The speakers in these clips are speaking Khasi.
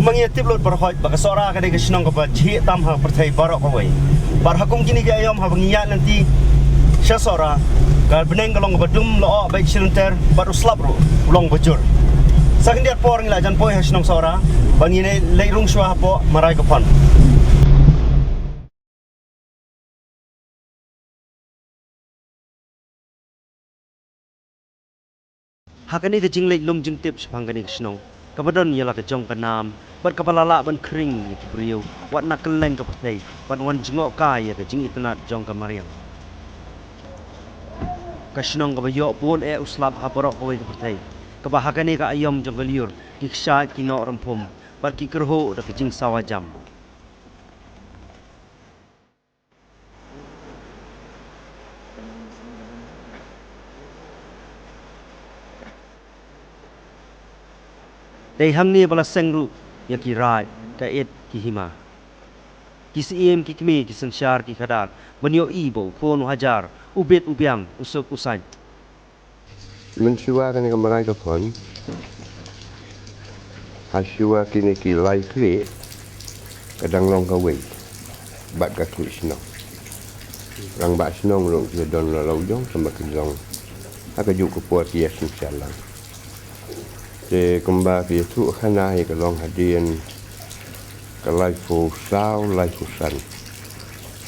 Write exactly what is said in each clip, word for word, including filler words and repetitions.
Kumba ngi tip lut baroh ba ka Sohra ka dei ka shnong kaba jhieh tam ha ka pyrthei baroh kawei. Bad ha kum kine ki aïom haba ngi ïaid lynti sha Sohra, ka bneng ka long kaba dum lyoh beit shilynter bad u slap ruh u long bajur. Sa khyndiat por ngi la jan poi ha shnong Sohra, ba ngi leit rung shuwa hapoh Marai ka Phon. Ha kane ka jingleit lum jingtip shaphang kane ka shnong, kaba don ïa la ka jong ka nam bad kaba la lah ban khring ïa ki briew wat na kylleng ka pyrthei, ban wan jngoh kai ïa ka jingitynnad jong ka mariang. Ka shnong kaba ïoh bun eh u slap ha baroh kawei ka pyrthei, kaba ha kane ka aïom jong ka lyiur ki kshaid ki noh rymphum bad ki kyrhuh da ka jingsawa jam. Dei hangne ba la seng ruh ïa ki raid, ka it, ki hima, ki syiem, ki kmie, ki synshar, ki khadar, ban ïohi ba u khun u hajar, u bit u biang, u suk u saiñ. Mynshuwa kane ka Marai ka Phon, hashuwa kine ki lai khlieh, ka dang long kawei bad ka khlieh shnong. Rangbah shnong ruh ki don la lawjong, kumba ki long ha kajuh ka por ki ïa synshar lang. Te kumba ki ïathuh khana hi, ka long hadien ka laiphew saw, laiphew san,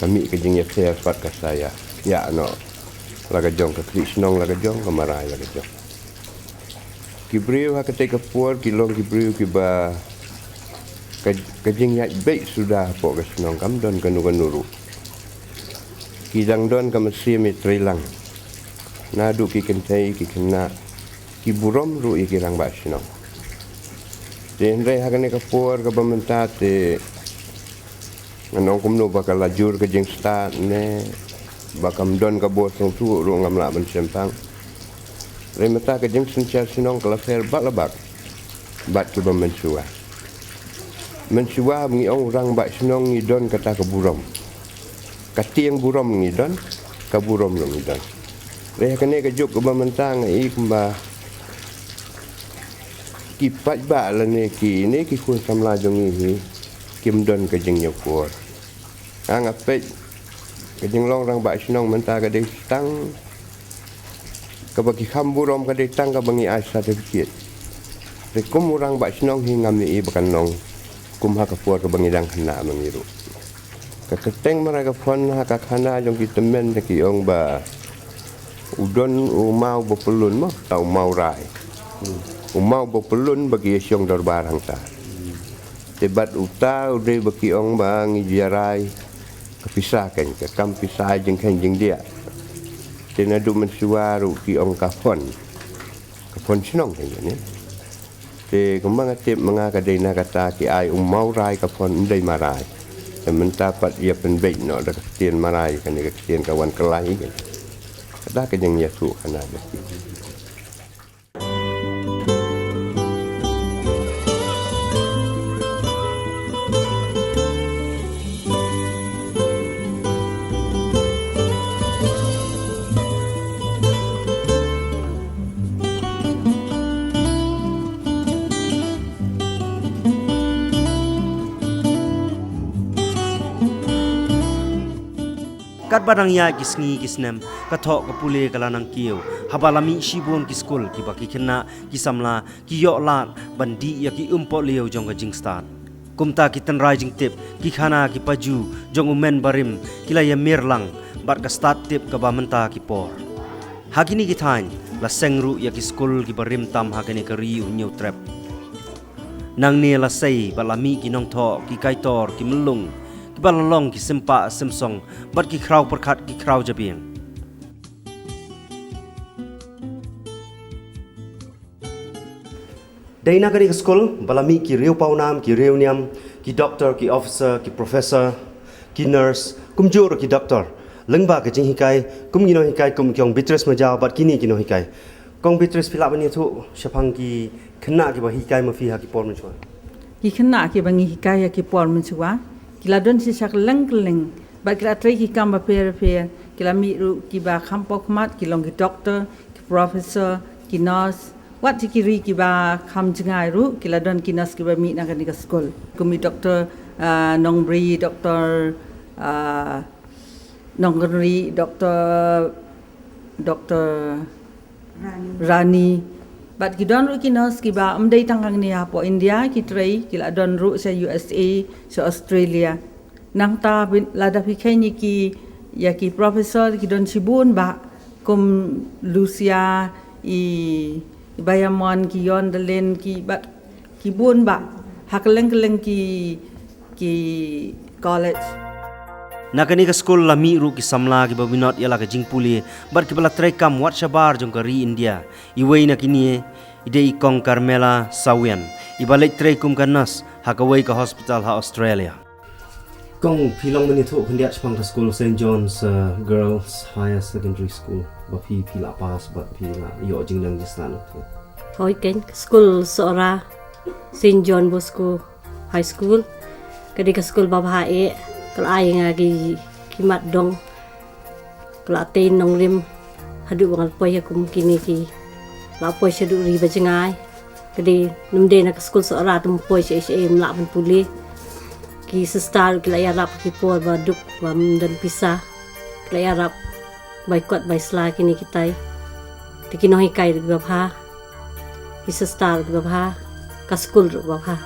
ka mih ka jingïapher pat ka sa ïa ïa noh la ka jong, ka khlieh shnong la ka jong, ka Marai la ka jong. Ki briew ha katei ka por ki long ki briew kiba ka, ka jingïaid beit suda hapoh ka shnong kam don kano kano ruh. Ki dang don ka mynsiem ïatreilang, naduh ki kynthei, ki khynnah, ki burom ruh ïa ki rangbah shnong. Te hynrei ha kane ka por kaba mynta te ngan ong kumno, ba ka la jur ka jingstad ne ba kam don ka bor sngewthuh ruh ngam lah ban shemphang. Hynrei mynta ka jingsynshar shnong ka la pher bak la bak bad kiba mynshuwa. Mynshuwa ba ngi ong rangbah shnong ngi don kata ka burom, ka tieng burom ngi don, ka burom ruh ngi don. Hynrei ha kane ka juk kaba mynta nga i kumba ki paidbah lane kine ki khun samla jong ngi hi kim don ka jingïakor. Nga, nga peit ka jinglong rangbah shnong mynta ka dei tang kaba ki kham burom, ka dei tang kaba ngi ai certificate. Te kum u rangbah shnong hi ngam i ba kan long kum ha ka por kaba ngi dang khynnah ma ngi ruh. Ka kyrteng Marai ka Phon ha ka khana jong ki tymmen te ki ong ba u don u maw ba pyllun mo, ta u maw rai. U maw ba pyllun ba ki ïa shong dorbar hangta. Te bad uta u dei ba ki ong ba ngi ïa rai ka pisa, kein ka kam pisa jingkheiñ jingdiah. Te naduh mynshuwa ruh ki ong ka phon, ka phon shnong kein ne. Te kumba nga tip ma nga ka dei na kata ki ai u maw rai ka phon, ym dei Marai. Te mynta pat ïa pynbeit noh da ka ktien Marai, kane ka ktien ka wan kylla hi kein. Kata ka jingïathuh khana jong ki. Katba dang ïaid ki sngi ki snem, ka thoh ka pule ka la nang kiew, haba la mih shibun ki skul kiba ki khynnah ki samla ki ïoh lad ban dih ïa ki umpohliew jong ka jingstad. Kumta ki tynrai jingtip, ki khana ki paju jong u men barim ki la ïamir lang bad ka stad tip kaba mynta ki por. Ha kine ki thaiñ la seng ruh ïa ki skul kiba rim tam ha kane ka ri u Hynñiewtrep. Nangne la sei bad la mih ki nongthoh, ki kaitor, ki myllung, kiba la long ki sympah symsong bad ki khraw pyrkhat, ki khraw jabieng. Dei na kane ka skul ba la mih ki riew pawnam, ki riew niam, ki doktor, ki officer, ki professor, ki nurse, kumjuh ruh ki doktor. Lyngba ka jinghikai kum ki nonghikai kum Kong Beatrice Majaw bad kine ki nonghikai. Kong Beatrice, phi lah ban ïathuh shaphang ki khynnah kiba hikai ma phi ha ki por mynshuwa? Ki khynnah kiba ngi hikai ha ki por mynshuwa ki la don shisha kylleng kylleng bad ki la trei ki kam bapher bapher, ki la mih ruh kiba kham paw khmat, ki long ki doktor, ki professor, ki nurse, Wat ki ri kiba kham jngai ruh ki la don ki nurse kiba mih na kane ka skul. Kum i Doktor, ah, Nongbri, Doktor, ah, Nongri, Doktor, Doktor Rani. Bad ki don ruh ki nurse kiba ym dei tang hangne hapoh India, ki trei, ki la don ruh sha U S A, sha Australia. Nangta bin lada phi kheiñ ïa ki, ïa ki professor ki don shibun bah, kum Lucia, i, i Bayamon, ki Yondelin, ki bad ki bun bah, ha kylleng kylleng ki, ki college. Na kane ka skul la mih ruh ki samla kiba minot ïa la ka jingpule bad kiba la treikam wat shabar jong ka ri India. Iwei na kine i dei i Kong Carmela Sawian, iba leit trei kum ka nurse ha kawei ka hospital ha Australia. Kong, phi long mynïathuh khyndiat shaphang ka skul Saint John's, uh, Girls Higher Secondary School, ba phi, phi la pass bad phi la ïoh jingnang jingstad. Hooid keiñ, ka skul Sohra, Saint John Bosco High School, ka dei ka skul ba bha eh, ka la ai nga ki, ki mat dong, ka la tei nongrim haduh ba ngan poi ha kum kine ki, la poi shaduh ri ba jngai. Ka dei, ym dei na ka skul Sohra te ym poi shaei shaei, ym lah ban pule. Ki sister ki la ïarap ki por ba duk ba ym don pisa, ki la ïarap bai kot bai sla kine kitai. Te ki nonghikai ruh kiba bha, ki sister ruh kiba bha, ka skul ruh ba bha.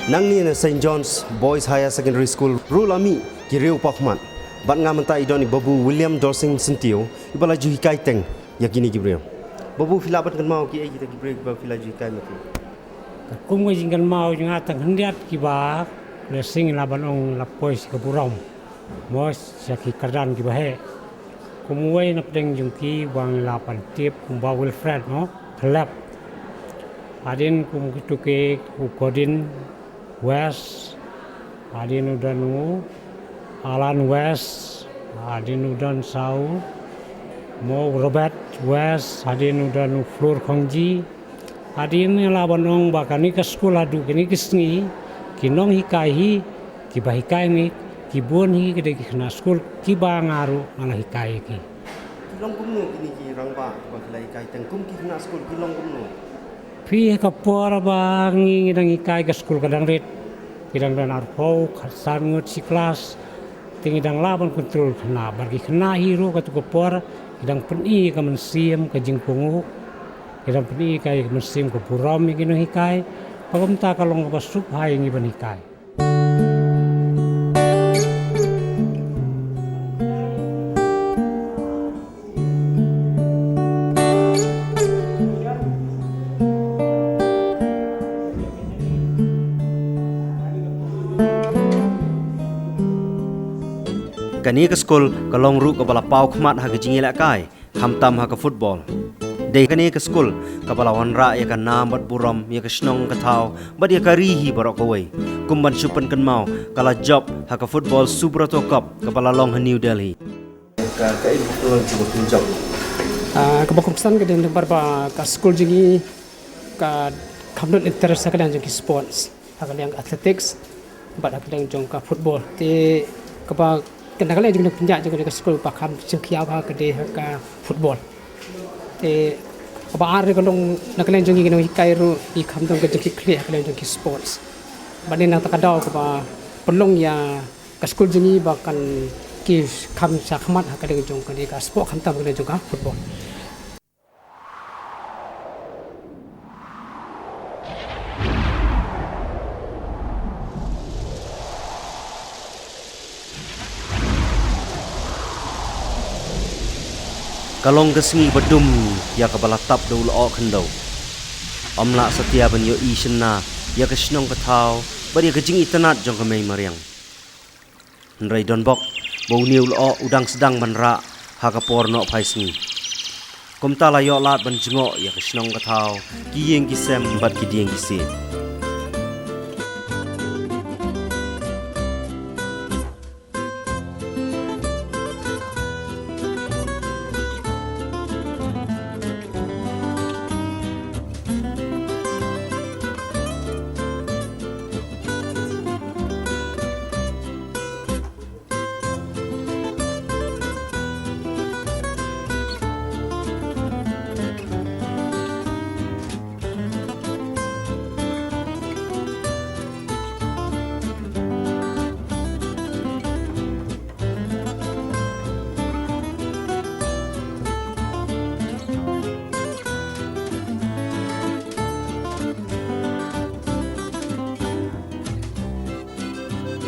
Nangne na Saint John's Boys Higher Secondary School ruh la mih ki riew paw khmat. Bad nga mynta i don i Babu William Dorsing Syntiew, iba la ju hikai teng ïa kine ki briew. Babu, phi lah ban kynmaw kiei kita ki briew kiba phi la ju hikai ma ki? Kum ka jingkynmaw jong nga tang khyndiat kiba la sing, lah ban ong la poi sha ka burom, mo, sha ki kyrdan kiba heh. Kum uwei na pdeng jong ki ba ngi lah ban tip kum Bah Wilfred, mo, Khlep. Hadien kum kito ki, u Kodin West, hadien u don u Alan West, hadien u don sa u, mo, Robert West, hadien u don u Flor Khongji. Hadien ngi lah ban ong ba kane ka skul haduh kine ki sngi, ki nonghikai hi, kiba hikai ngi, ki bun hi ki dei ki khynnah skul kiba nga ruh nga la hikai ïa ki. Ki long kumno kine ki rangbah kiba ki la hikai teng kum ki khynnah skul, ki long kumno? Phi, ha ka por ba ngi, ngi dang hikai ka skul ka dang rit, ki dang don arphew, khatsan ngut shi klas. Te ngi dang lah ban kontrol khynnah, bad ki khynnah hi ruh katto ka por ki dang pyni ka mynsiem ka jingkohnguh, ki dang pyni ka mynsiem ka burom ïa ki nonghikai. Ba kumta ka long kaba suk bha ïa ngi ban hikai. Kane ka skul ka long ruh kaba la paw khmat ha ka jingïalehkai, khamtam ha ka football. Dei kane ka skul kaba la wanrah ïa ka nam bad burom ïa ka shnong ka thaw bad ïa ka ri hi baroh kawei. Kum ban shu pynkynmaw, ka la jop ha ka football Subrato Cup kaba la long ha New Delhi. Ka, kaei ka football kaba phi jop? Ah, kaba kongsan ka dei namar ba ka skul jong ngi ka kham don interest ha ka liang jong ki sports, ha ka liang athletics bad ha ka liang jong ka football. Te kaba, na ka liang jong ka pynïaid jong ka skul ba kham jingkhia bha ka dei ha ka football. Te kaba ar ka long na ka liang jong ngi ki nonghikai ruh, ngi kham don ka jingkitkhlieh ha ka liang jong ki sports. Bad nangta ka daw kaba pynlong ïa ka skul jong ngi ba kan, ki kham shah khmat ha ka liang jong kane ka sport, khamtam ha ka liang jong ka football. Ka long ka sngi ba dum ïa kaba la tap da u lyoh khyndew. Ym lah satia ban ïohi shynna ïa ka shnong ka thaw bad ïa ka jingitynnad jong ka mei mariang. Hynrei don bok ba une u lyoh u dang sdang ban rah ha ka por nohphai sngi. Kumta la ïoh lad ban jngoh ïa ka shnong ka thaw, ki ïing ki sem bad ki dieng ki siej.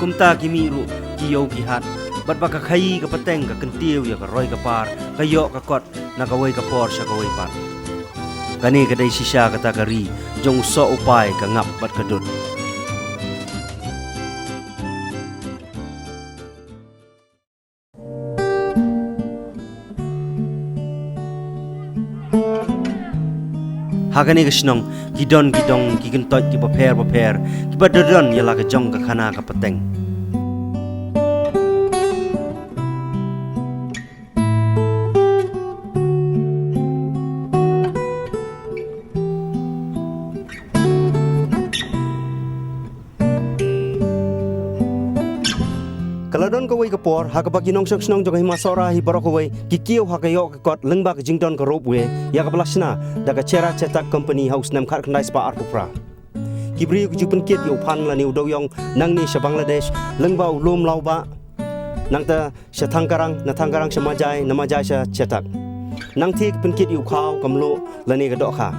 Kumta ki mih ruh ki ïew ki hat, bad ba ka khaïi ka pateng ka kyntiew ïa ka roi ka par, ka ïoh ka kot na kawei ka por sha kawei pat. Kane ka dei shisha kata ka ri jong u soh u pai, ka ngap bad ka dud. Ha kane ka shnong ki don ki dong ki kyntoit kiba pher ba pher, kiba da don ïa la ka jong ka khana ka pateng. Ka la don kawei ka por ha kaba ki nongshong shnong jong ka Hima Sohra hi baroh kawei ki kiew ha ka ïoh ka kot lyngba ka jingdon ka ropeway ïa kaba la shna da ka Chera Chetak Company ha u snem khatkhyndai spah arphew phra. Ki briew ki ju pynkit ïa u phan lane u dewïong nangne sha Bangladesh lyngba u lum Lawbah, nangta sha Thangkarang, na Thangkarang sha Majai, na Majai sha Chetak. Nangta ki pynkit ïa u khaw, ka mluh lane ka dohkha.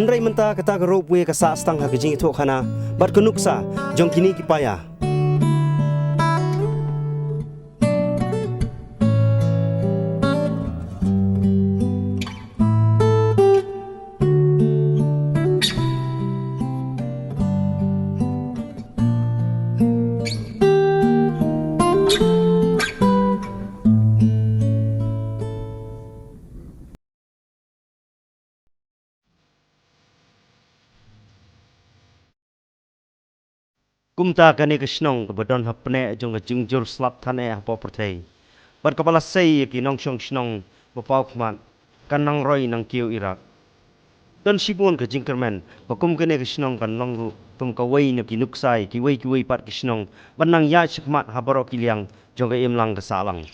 Hynrei mynta kata ka ropeway ka sah tang ha ka jingïathuhkhana bad ka nuksa jong kine ki paia. Kumta kane ka shnong kaba don ha pneh jong ka jingjur slap than eh hapoh pyrthei, bad kaba la sei ïa ki nongshong shnong ba paw khmat, kan nang roi nang kiew irak. Don shibun ka jingkyrmen ba kum kane ka shnong kan long ruh kum kawei na ki nuksa ïa kiwei kiwei pat ki shnong ban nang ïaid shakhmat ha baroh ki liang jong ka imlang ka sahlang.